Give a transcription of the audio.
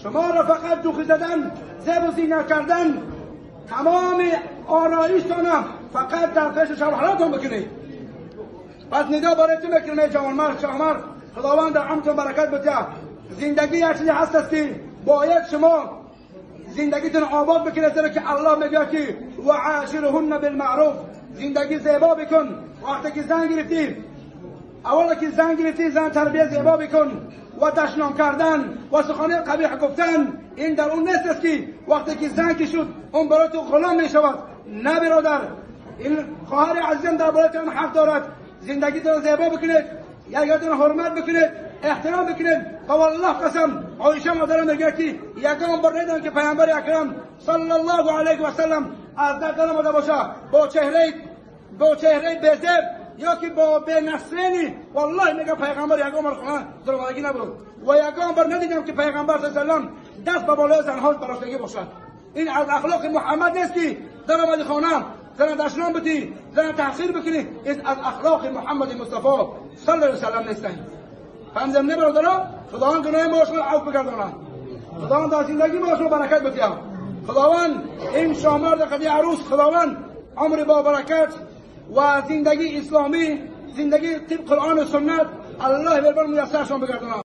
شما را فقط دوخی زدن، زیب و زینت کردن، تمام آرایشتان فقط در پیش شوهراتون بکنید. پس ندا برای تو میکنم جوانمرد شوهر، خداوند در عمرتون برکت بده. زندگی یک چیزی هست است که باید شما زندگیتون آباد بکنید، زیرا که الله میگه که و عاشرهن بالمعروف، زندگی زیبا بکن. وقتی که زن گرفتی، اولا که زن گرفتی زن تربیت زیبا بکن و دشنام کردن و سخنان قبیح گفتن این در اون نیست است که وقتی که زن که شد اون برای تو غلام می شود. نه برادر، این خواهر عزیزم در بالای تو حق دارد. زندگی تو زیبا بکنید، یکدیگر حرمت بکنید، احترام بکنید. و والله قسم عایشه مادرم میگه که یگان بار ندیدم که پیامبر اکرم صلی الله علیه و سلم از در آمده باشه با چهره بزب یا که با به نسرینی. والله میگه پیغمبر یگان بار خانه درآمدگی نبود و یگان بار ندیدم که پیغمبر صلی الله علیه و سلم دست به بالای زنها براشتگی باشد. این از اخلاق محمد نیست که در آمدی خانه زن دشنام بدی، زن تحقیر بکنی. این از اخلاق محمد مصطفی صلی الله علیه و سلم نیست. فهمیدم نه برادران؟ خداوند گناه ما شما عفو بگرداند، خداوند در زندگی ما شما برکت بده، خداوند این شامرد قضیه عروس، خداوند عمر با برکت و زندگی اسلامی، زندگی طبق قرآن و سنت الله بر میسرشان بگرداند.